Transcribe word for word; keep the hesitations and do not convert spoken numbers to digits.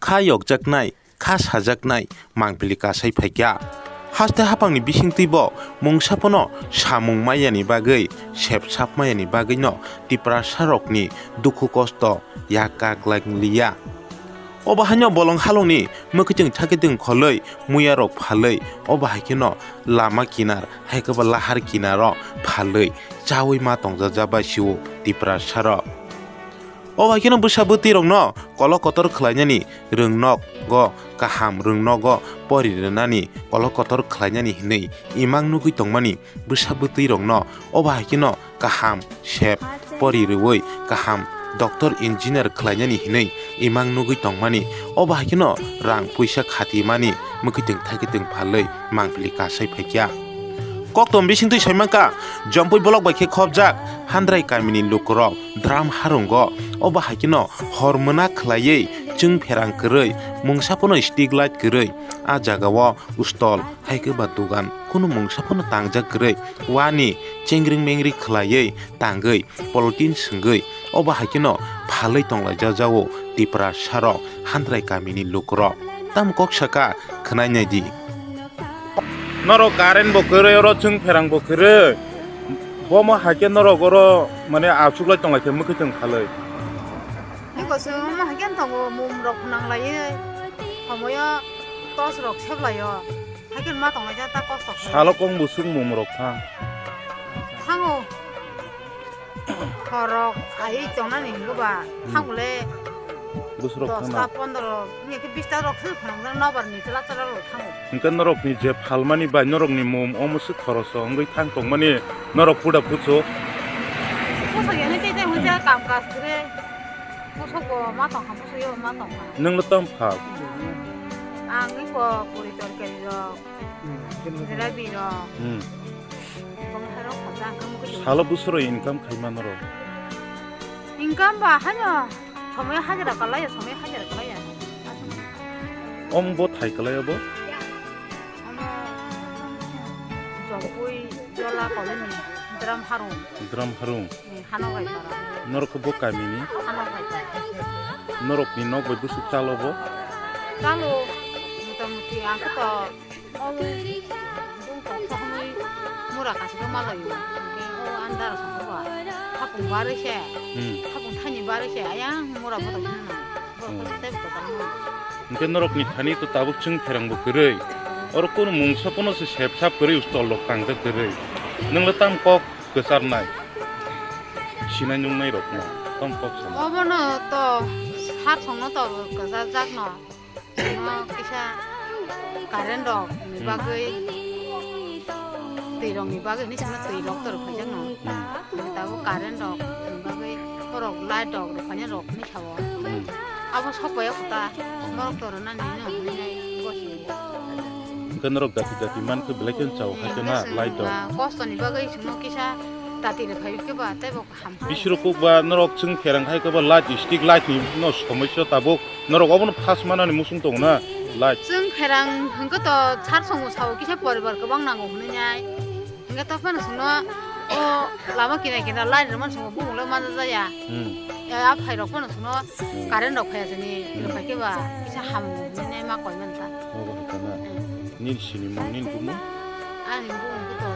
Kha yokjaknai, kha sajaknai mangpili kasai phaikya. Haste haphangni bisingtwi bo mungsa phano samung maiyani bagwi, sep sap maiyani bagwino Tiprasarokni dukhu kosto yak kak lai liya. Obo haino bolong halongni mwkhwtwng thakitwng kholwi muiyarok phalwi, obo hai kheno lama kinar hai khe bo lahar kinaro phalwi chaui ma tongjajabai sio Tiprasarok. Obo hai kheno bwsa bwtwirokno kolok kotor khlainani, rwngnogo kaham rwngnogo pori rwnani, kolok kotor khlainani hinwi imang nugwi tongmani bwsa bwtwirokno obo hai kheno kaham sep pori rwui kaham doctor engineer khlainani hinwi imang nugwi tongmani, obo hai kheno rang puisa khatimani mwkhwtwng thakitwng phalwi mangpili kasai phaikya. Koktom bisingtwi saimankha, Jompui block bai khe khopjak Handrai kamini lukurok drum harungo, obo hai kheno hor mwna khlaiwi chwng pherang kwrwi, mungsa phano street light kwrwi, a jagao stall hai khe ba dogan kunu mungsa phano tangjak kwrwi, wani chengring mengri khlaiwi tangwi polythene swngwi, obo hai kheno phalwi tonglaijajao Tiprasarok Handrai kamini lukurok. Tamo kok saka khwnai nai di. Norok current bo kwrwi, oro chwng pherang bo kwrwi. Bomo hai khe norok oro mane achuklai tonglai khe mwkhwtwng phalwi. Eko chwng omo hai khe tongo, mum rok phnang laiwi, homoyo torch rok sep laio. Hai khe ma tonglai jata kosto khe. Salo kong busuk mum rok thang. Thango. Horok ai tongnani hingo ba, hmm, thangule busuk rok dosta thangna. Pondro, wngya khe bista rok se phanang jang nobar ni chwla chwla rok thango. Hingke norok ni je phalmani bai norok ni mum omo se khoroso wngwi thang tongmani norok puda pucho. Puso yani tei tei hwnja kam kaj kre. Puso bo ma tong kha, puso yo ma tong kha. Nung le tam phal? Ang iko puri torkari rok. Jalebi rok. Hmm. Bongharok khajak ang khe mukhuijwk. Salo busuro income khaima norok? Income ba haino somoi hajira kalaiya, somoi hajira kalaiya. Om bo thai kalaiya bo? Omo Jompui Jola Colony, Dram Harung. Dram Harung. Hano bai para. Norok bo kami ni? Hano bai para. Norok ni nok bai busuk chalo bo? Chalo, mota moti ang khe to. Bung kok sohmwi mura kaisa khe malaio. Hingke o andar songkha ba. Hapung barwi se. Hmm. Hapung thani barwi se. Ayang mura boto hino nang. Borok khe tei boto nang. Hingke norok ni thani to tabuk chwng pherang bo kwrwi. Oro kono mungsa pono se sep sap kwrwi, stol rok tangjak kwrwi. Nwng le tam kok kwcharnai? Sinai nungnai rok no tam kok sana. Obono to sar songno to kwchajak no. Sino kisa current rok ni bagwi, twi rok ni bagwi ni sino twi rok to rwkhaijak no. Hmm. Tabuk current rok ni bagwi borok light rok rwkhaina rok ni sao. Hmm. Abo sokpaiya kota borok to rwnani no hinwi nai gosi. Hwnkhe norok dati dati mankhe belai khe chao hai khe na light rok. Kosto ni bagwi sino kisa dati rwkhai khe ba tei bo. Bisirok kok ba norok chwng pherang hai khe ba light, stick light ni no somosya tabuk. Norok obono phas manani muchung tongo na light. Chwng pherang hwnkhe to sar songo sao kisa poribar kwbang nango hwnwi nai. Hwnkhe to phano chwngno o lama kina kina light rwmani songo bumung le manjak ya. Hmm. Ya, a phai rok phano chwngno hmm current rok phai ya chini hmm rwphai khe ba kisa hamu hwnwi nai ma koi man ta. Obo hai khe na. Hmm. Nini sinimung nini bumung? Ani bumung khe to